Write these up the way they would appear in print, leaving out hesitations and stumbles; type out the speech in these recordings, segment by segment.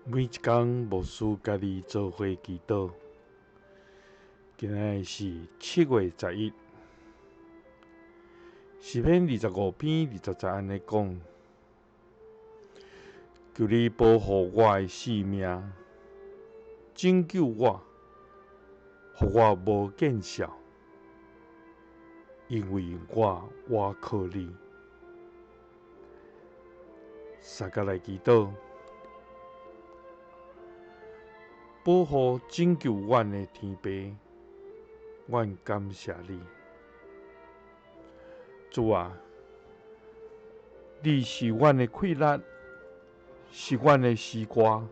每一工牧師佮你做伙祈禱。今仔日是7月11，詩篇25篇20節按呢講：求你保護我的性命，拯救我，予我無見笑，因為我倚靠你。三佮來祈禱。保護拯救阮的天父，阮感謝你，主啊，你是阮的氣力，是阮的詩歌，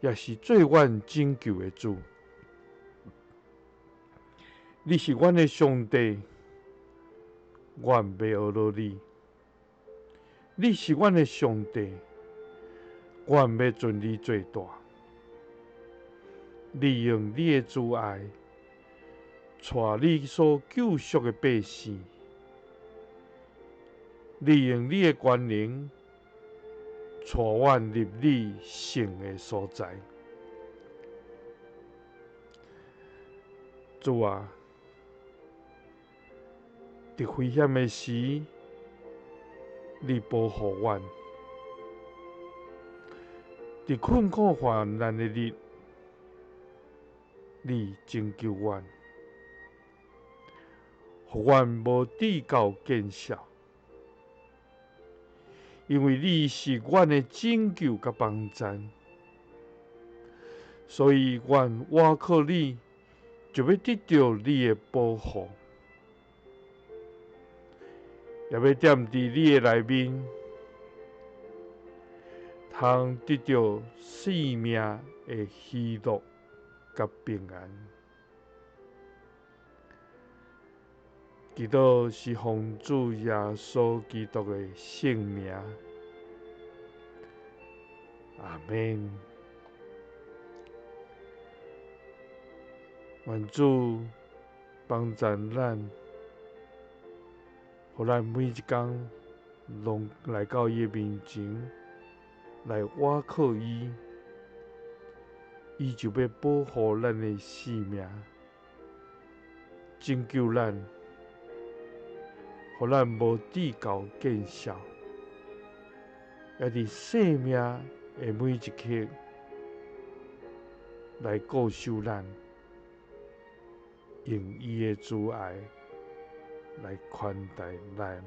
也是做阮拯救的主。你是阮的上帝，阮欲呵咾你。你是阮的上帝，阮欲尊你做大。你用你的慈愛，帶你所救贖的百姓；你用你的權能，帶阮入你聖的所在。主啊，佇危險的時，你保護阮；佇困苦患難的日，你拯救阮，予阮無至到見笑，因為你是阮的拯救佮幫贊，所以阮倚靠你，就欲得著你的保護，也欲踮佇你的內面，通得著生命的喜樂佮平安。祈禱是奉主耶穌基督的聖名。阿們。願主幫贊咱，予咱每一工攏來到伊的面前，來倚靠伊。伊就欲保護咱的性命，拯救咱，予咱無至到見笑，也佇生命的每一刻來顧守咱，用伊的慈愛來寬待咱，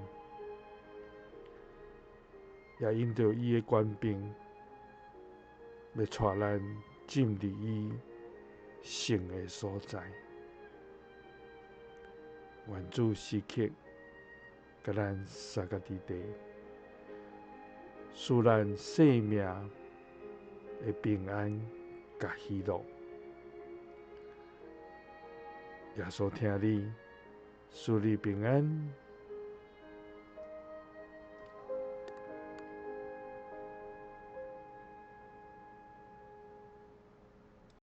也因著伊的權柄，欲帶咱進入伊聖的所在。願主時刻佮咱相佮佇地，賜咱生命的平安佮喜樂。耶穌疼你，賜你平安。